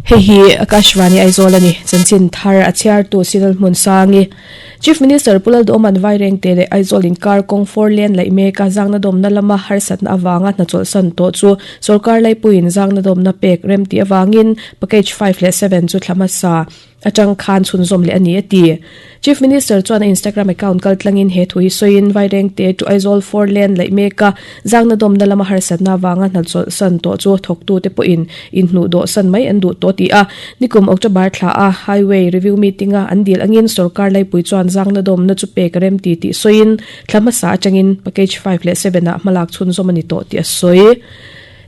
Hei hi Akashvani Aizawl a ni. Chanchin thar a chhiartu Sinal Hmunsangi. Chief Minister Pu Lalduhawman Vairengte leh Aizawl inkar kawng four lane laih mek a zangna dawmna lama harsatna avanga hnachawlhsan tawh chu sawrkar laipuiin zangna dawmna pek remtih avangin package 5 leh 7 chu thla hmasa atang khan chhunzawm leh a ni a ti. Chief Minister chuan a Instagram account kaltlangin he thu hi sawiin Vairengte to Aizawl four lane laih mek a zangna dawmna lama harsatna avanga hnachawlhsan tawh chu thawktute pawhin inhnuh dawhsan mai an duh tawh tih a nikum October thla a Highway Review Meeting a an dil angin sawrkar laipui chuan zangna dawmna chu pek a remti tih sawiin thla hmasa atangin package 5 leh 7 ah hmalak chhunzawm a ni tawh tih a sawi.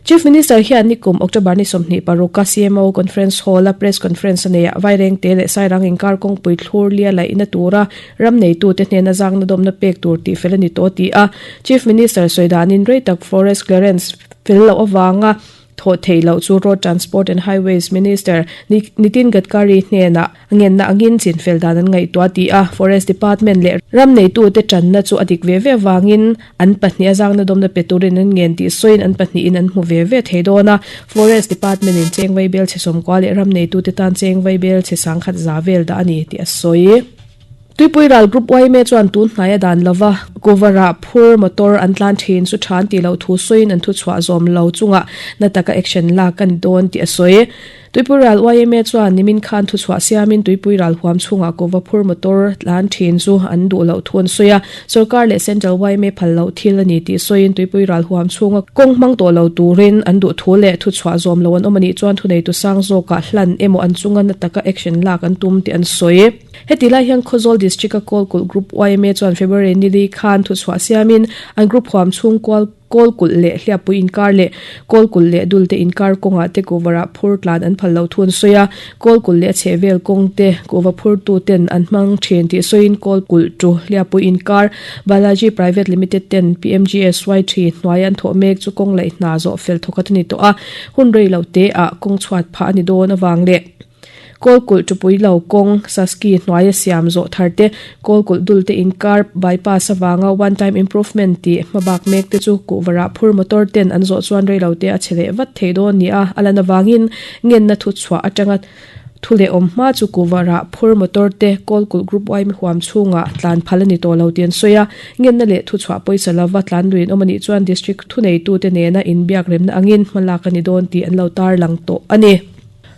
Chief Minister hian nikum October ni 26 a CMO Conference Hall a Press Conference a neih ah Vairengte leh Sairang inkar kawngpui thlur lia laihna tura ram neitute hnena zangna dawmna pek tur tih fel a ni tawh tih a Chief Minister sawi danin rei tak Forest Clearance fel loh avanga thawh theih loh chu Road Transport and Highways Minister Nitin Gadkari hnenah a ngenna angin chinfel dan an ngaihtuah tih a Forest Department leh ram neitute tanna chu a dik ve ve avangin an pahnih a zangna dawmna pe turin an ngen tih sawiin an pahnihin an hmu ve ve thei dawn a. Forest Department in cheng vaibel chhe sawmkua leh ram neitute tan cheng vaibel chhe sangkhat za vel dah a ni tih a sawi. Tuipui ral Group yma chuan tun hnaia dan lova Kuvara phur motor an tlan thin chu tha an tih loh thu sawiin an thuchhuah zawm lo chungah na taka action lak a ni dawn tih a sawi. Tuipui ral yma chuan nimin khan thuchhuah siamin tuipui ral huam chhungah kuva phur motor tlan thin chu an duh loh thu an sawi a, sawrkar leh Central yma phal loh thil a ni tih sawiin tuipui ral huam chhunga kawng hmang tawh lo turin an duh thu leh thuchhuah zawm lo an awm a nih chuan thuneitu sang zawkah hlan emaw an chunga na taka action lak an tum tih an sawi. Heti lai hian Khawzawl District-a Kawlkulh Group yma chuan February nili khan thuchhuah siamin an group huam chhung kual Kawlkulh leh Hliappui inkar leh Kawlkulh leh Dulte inkar kawngah te kuhvarah phur tlan an phal loh thu an sawi a, Kawlkulh leh a chhehvel kawng te kuhva phurtu ten an hmang thin tih sawiin Kawlkulh tu Hliappui inkar Balaji Private Limited ten PMGSY thi hnuai an thawh mek chu kawng laih hna zawh fel thawkhat a ni tawh a, hun rei lo te ah kawng chhuat phah a ni dawn avang leh Kawlkulh tupui lo kawng Saski hnuaia siam zawh thar te, Kawlkulh dul te inkar bypass avanga one time improvement tih hmabak mek te chu kuhvarah phur motor ten an zawh chuan reilo te a chhe leh vat thei dawn nia a lan avangin ngenna thu chhuah atanga thu leh awm hma chu kuhvarah phur motor te Kawlkulh Group Y huam chhungah tlan phal a ni tawh lo tih an sawi a, ngenna leh thu chhuah pawisa lova tlan luin awm a nih chuan District thuneitute nena inbiak remna angin hmalak a ni dawn tih an lo tarlang tawh a ni.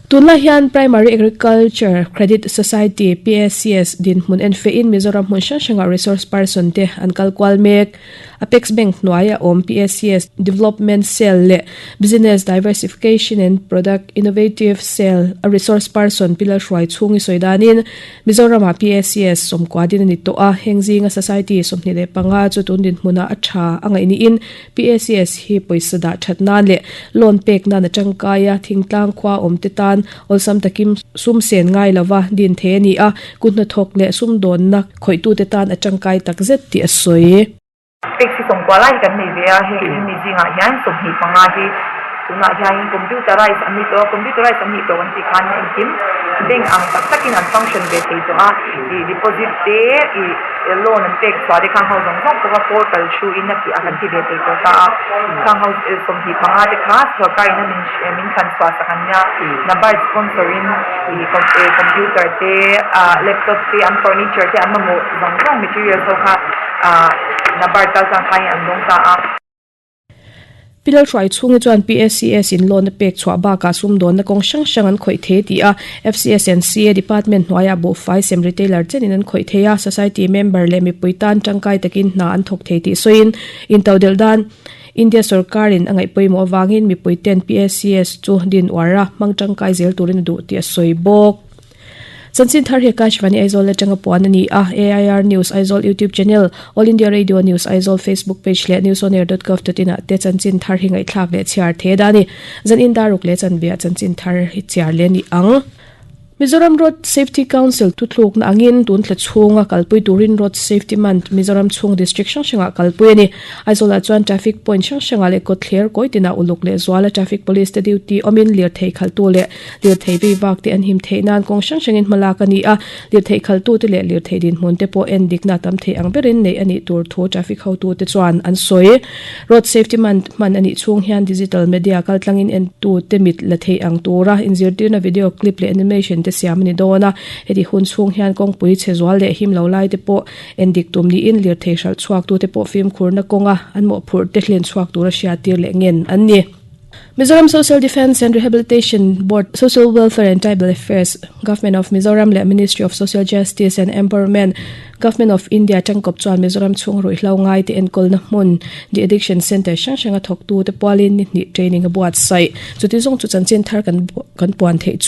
Tunlai hian Primary Agriculture Credit Society, PACS, dinhmun enfehin Mizoram hmun hrang hrangah resource person te an kal kual mek. Apex Bank hnuaia awm PACS Development Cell leh Business Diversification and Product Innovative Cell a resource person Pi Lalhruai chhung i sawi danin Mizoramah PACS sawmkua din a ni tawh a, heng zinga Society 25 chu tun dinhmunah a tha a ngaih niin PACS hi pawisa dah that nan leh loan pek nan a tangkai a, thingtlang khua awm te tan awlsam takin sum sen ngai lova din thei a ni a, kut hnathawk leh sumdawnna khawihtute tan a tangkai tak zet tih a sawi. Taxi sawmkua lai hi kan nei ve a, hei hemi zingah hian 25 hi tunah hianin computerized an ni tawh a, computerized an nih tawh kan tih khan engkim bank ang tak takin an function ve thei tawh a, ih deposit te ih. Loan an pek chhuah te khang ho zawng zawng pawh kha portal thu in a tih a kan ti ve thei tawh ta a, khang ho 25 te kha sorkar in a min min thlan chhuah sak an nia, NABARD sponsor in ih computer te ah laptop te an furniture te an mamawh zawng zawng materials ho kha ah NABARD kal tlang khain an dawng ta a. Pi Lalhruai chhungi chuan PACS in loan a pek chhuah bakah sumdawnna kawng hrang hrang an khawih thei tih a, FCS and CA Department hnuaiah buhfai sem retailer chenin an khawih thei a, society member leh mipui tan tangkai takin hna an thawk thei tih sawiin intodelh dan India sawrkarin a ngaih pawimawh avangin mipui ten PACS chu din uar a, hmang tangkai zel turin a duh tih a sawi bawk. Chanchin thar hi Akashvani Aizawl atanga puan a ni a, AIR News Aizawl YouTube channel, All India Radio News Aizawl Facebook page leh newsonair.gov.in ah te chanchin thar hi ngaihthlak leh chhiar thei a ni. Zan in daruk leh chanve ah chanchin thar hi chhiar leh a ni ang. Mizoram Road Safety Council thuthlukna angin tun thla chhunga kalpui turin Road Safety Month Mizoram chhung district hrang hrangah kalpui a ni. Aizawlah chuan traffic point hrang hrangah leh kawtthler kawi tinah uluk leh zuala traffic police te duty awmin lirthei khalhtu leh lirthei vei vak te an him theih nan kawng hrang hrangin hmalak a ni a. Lirthei khalhtute leh lirthei dinhmun te pawh en dikna tam thei ang berin neih a nih tur thu traffic hotute chuan an sawi. Road Safety Month hman a nih chhung hian digital media kaltlangin entute mit la theih ang tura inzirtirna video clip leh animation te siam a ni dawn a. Heti hun chhung hian kawngpui chhe zual leh him lo lai te pawh en dik tum niin lirthei hralh chhuaktute pawh fimkhurna kawnga an mawhphurh te hlen chhuak tura hriattir leh ngen an ni. Mizoram Social Defence and Rehabilitation Board, Social Welfare and Tribal Affairs, Government of Mizoram leh Ministry of Social Justice and Empowerment, Government of India tangkawp chuan Mizoram chhung ruihhlo ngai te enkawlna hmun De Addiction Centre hrang hranga thawktu te pualin ni hnih training a buatsaih. Chuti zawng chu chanchin thar kan kan puan theih chu.